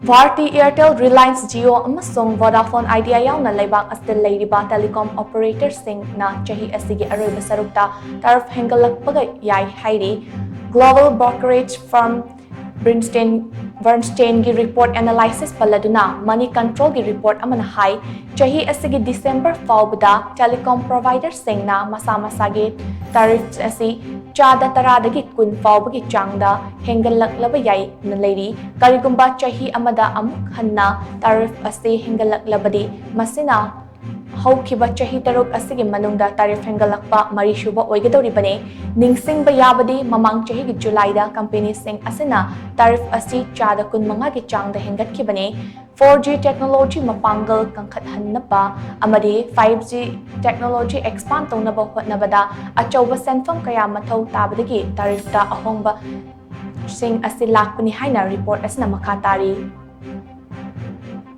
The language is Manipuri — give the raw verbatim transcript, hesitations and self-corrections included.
Bharti Airtel, Reliance Jio ꯑꯃꯁꯨꯡ Vodafone Idea ꯌꯥꯎꯅ ꯂꯩꯕꯥꯛ ꯑꯁꯤꯗ ꯂꯩꯔꯤꯕ telecom operatorꯁꯤꯡꯅ ꯆꯍꯤ ꯑꯁꯤꯒꯤ ꯑꯔꯣꯏꯕ ꯁꯔꯨꯛꯇ tariff ꯍꯦꯟꯒꯠꯂꯛꯄꯒ ꯌꯥꯏ ꯍꯥꯏꯔꯤ꯫ Global brokerage firm Bernstein, Bernsteinꯒꯤ report analysis ꯄꯜꯂꯗꯨꯅ Money Controlꯒꯤ report ꯑꯃꯅ ꯍꯥꯏ, ꯆꯍꯤ ꯑꯁꯤꯒꯤ December ꯐꯥꯎꯕꯗ telecom providerꯁꯤꯡꯅ ꯃꯁꯥ ꯃꯁꯥꯒꯤ tariff ꯑꯁꯤ ꯆꯥꯗ ꯇꯔꯥꯗꯒꯤ ꯀꯨꯟ ꯐꯥꯎꯕꯒꯤ ꯆꯥꯡꯗ ꯍꯦꯟꯒꯠꯂꯛꯂꯕ ꯌꯥꯏꯅ ꯂꯩꯔꯤ꯫ ꯀꯔꯤꯒꯨꯝꯕ ꯆꯍꯤ ꯑꯃꯗ ꯑꯃꯨꯛ ꯍꯟꯅ tariff ꯑꯁꯤ ꯍꯦꯟꯒꯠꯂꯛꯂꯕꯗꯤ, ꯃꯁꯤꯅ ꯍꯧꯈꯤꯕ ꯆꯍꯤ ꯇꯔꯨꯛ ꯑꯁꯤꯒꯤ ꯃꯅꯨꯡꯗ tariff ꯍꯦꯟꯒꯠꯂꯛꯄ ꯃꯔꯤꯁꯨꯕ ꯑꯣꯏꯒꯗꯧꯔꯤꯕꯅꯤ꯫ ꯅꯤꯡꯁꯤꯡꯕ ꯌꯥꯕꯗꯤ, ꯃꯃꯥꯡ ꯆꯍꯤꯒꯤ ꯖꯨꯂꯥꯏꯗ companyꯁꯤꯡ ꯑꯁꯤꯅ tariff ꯑꯁꯤ ꯆꯥꯗ ꯀꯨꯟꯃꯉꯥꯒꯤ ꯆꯥꯡꯗ ꯍꯦꯟꯒꯠꯈꯤꯕꯅꯤ꯫ Four G technology ꯃꯄꯥꯡꯒꯜ ꯀꯟꯈꯠꯍꯟꯅꯕ ꯑꯃꯗꯤ five G technology expand ꯇꯧꯅꯕ ꯍꯣꯠꯅꯕꯗ ꯑꯆꯧꯕ ꯁꯦꯟꯐꯝ ꯀꯌꯥ ꯃꯊꯧ ꯇꯥꯕꯗꯒꯤ tariffꯇ ꯑꯍꯣꯡꯕꯁꯤꯡ ꯑꯁꯤ ꯂꯥꯛꯄꯅꯤ ꯍꯥꯏꯅ report ꯑꯁꯤꯅ ꯃꯈꯥ ꯇꯥꯔꯤ꯫